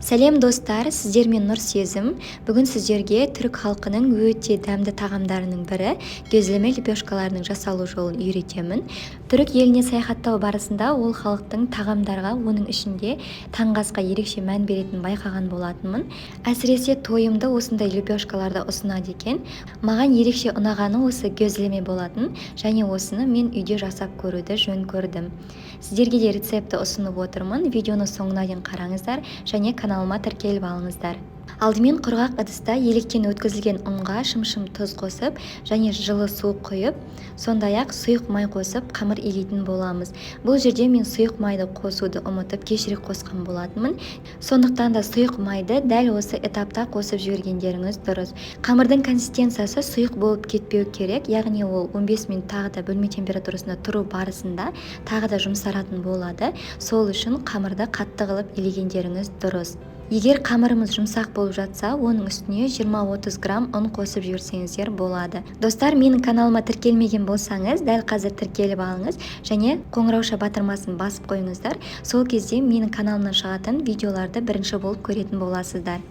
Сәлем достар, сіздермен Нұрсезім. Бүгін сіздерге түрік халқының өте дәмді тағамдарының бірі gözleme лепешкаларының жасалу жолын үйретемін. Түрік еліне саяхаттау барысында ол халықтың тағамдарға, оның ішінде таңғы асқа ерекше мән беретінін байқаған болатынмын. Әсіресе тойымды осындай лепешкаларды ұсынады екен. Маған ерекше ұнағаны осы gözleme болатын және осыны мен үйде жасап көруді жөн көрдім. Сіздерге де рецепті ұсынып отырмын. Видеоны соңына дейін қараңыздар және каналыма тіркеліп алыңыздар. Алдымен құрғақ ыдыста електен өткізілген ұнға шымшым тұз қосып және жылы су құйып, сондай-ақ сұйық май қосып қамыр илейтін боламыз. Бұл жерде мен сұйық майды қосуды ұмытып кешірек қосқан болатынмын. Сондықтан да сұйық майды дәл осы этапта қосып жібергендеріңіз дұрыс. Қамырдың консистенциясы сұйық болып кетпеу керек, яғни ол 15 минут тағы да бөлме температурасында тұру барысында тағы да жұмсаратын болады. Сол үшін қамырды қатты қылып илегендеріңіз дұрыс. Егер қамырымыз жұмсақ болып жатса, оның үстіне 20-30 грамм ұн қосып жіберсеңіздер болады. Достар, менің каналыма тіркелмеген болсаңыз, дәл қазір тіркеліп алыңыз және қоңырауша батырмасын басып қойыңыздар. Сол кезде менің каналымнан шығатын видеоларды бірінші болып көретін боласыздар.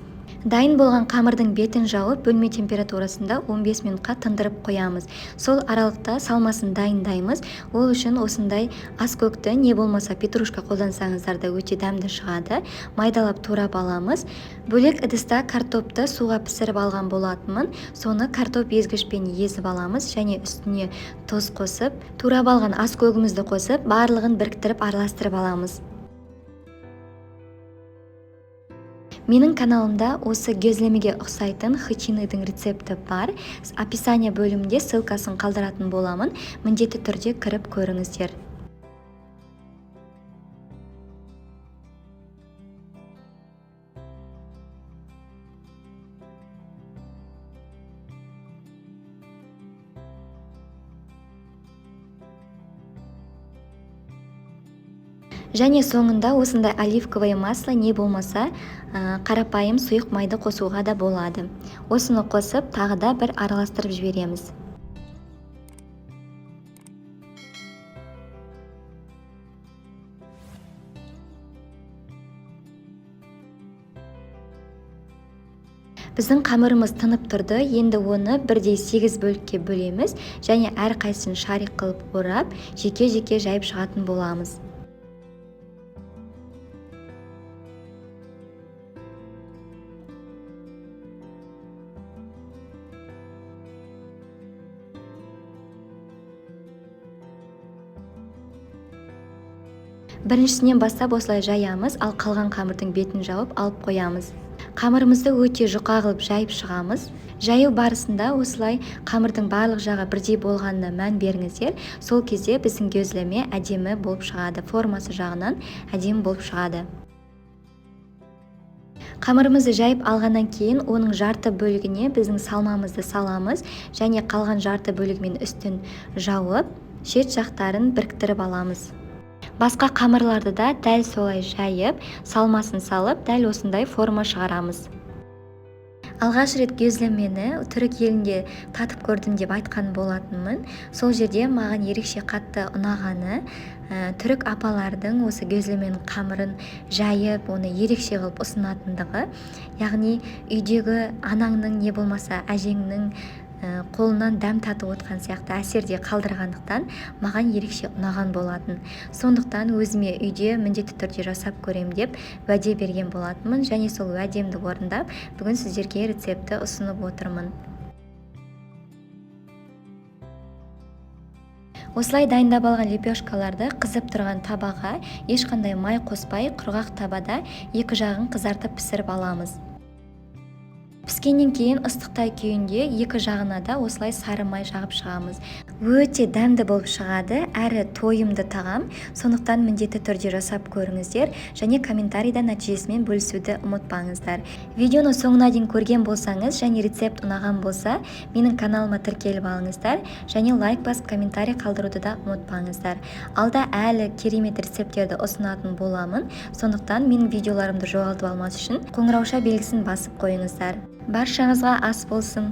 Дайын болған қамырдың бетін жауып, бөлме температурасында 15 минутқа тындырып қоямыз. Сол аралықта салмасын дайындаймыз. Ол үшін осындай аскөкті, не болмаса петрушка қолдансаңыздар да өте дәмді шығады. Майдалап турап аламыз. Бөлек ыдыста картопты суға пісіріп алған болатынмын. Соны картоп езгішпен езіп аламыз және үстіне тұз қосып, турап алған аскөгімізді қосып, барлығын біріктіріп араластырып аламыз. Менің каналымда осы gözlemеге ұқсайтын хычиныдың рецепті бар. Описание бөлімінде ссылкасын қалдыратын боламын. Міндетті түрде кіріп көріңіздер. Және соңында осындай оливковое масло, не болмаса қарапайым сұйық майды қосуға да болады. Осыны қосып, тағы да бір араластырып жібереміз. Біздің қамырымыз тынып тұрды. Енді оны бірдей 8 бөлікке бөлеміз және әрқайсысын шарик қылып орап, жеке-жеке жайып шығатын боламыз. Біріншісінен бастап осылай жаямыз, ал қалған қамырдың бетін жауып алып қоямыз. Қамырымызды өте жұқа қылып жайып шығамыз. Жаю барысында осылай қамырдың барлық жағы бірдей болғанына мән беріңіздер. Сол кезде біздің gözleme әдемі болып шығады, формасы жағынан әдемі болып шығады. Қамырымызды жайып алғаннан кейін оның жарты бөлігіне біздің салмамызды саламыз және қалған жарты бөлігімен үстін жауып, шет жақтарын біріктіріп аламыз. Басқа қамырларды да дәл солай жайып, салмасын салып, дәл осындай форма шығарамыз. Алғаш рет gözlemені түрік елінде татып көрдім деп айтқан болатынмын. Сол жерде маған ерекше қатты ұнағаны, түрік апалардың осы gözleменің қамырын жайып, оны ерекше қылып ұсынатындығы. Яғни үйдегі анаңның, не болмаса әжеңнің қолынан дәм татып отқан сияқты әсерде қалдырғандықтан маған ерекше ұнаған болатын. Сондықтан өзіме үйде міндетті түрде жасап көрем деп уәде берген болатынмын және сол уәдемді орындап, бүгін сіздерге рецепті ұсынып отырмын. Осылай дайындап алған лепешкаларды қызып тұрған табаға ешқандай май қоспай, құрғақ табада екі жағын қызартып пісіріп аламыз. Піскеннен кейін ыстықтай күйінде екі жағына да осылай сары май жағып шығамыз. Өте дәмді болып шығады, әрі тойымды тағам. Сондықтан міндетті түрде жасап көріңіздер және комментарийда нәтижесімен бөлісуді ұмытпаңыздар. Видеоны соңына дейін көрген болсаңыз және рецепт ұнаған болса, менің каналыма тіркеліп алыңыздар және лайк басып комментарий қалдыруды да ұмытпаңыздар. Алда әлі керемет рецепттерді ұсынатын боламын. Сондықтан менің видеоларымды жоғалтып алмас үшін қоңырауша белгісін басып қойыңыздар. Баршаңызға ас болсын.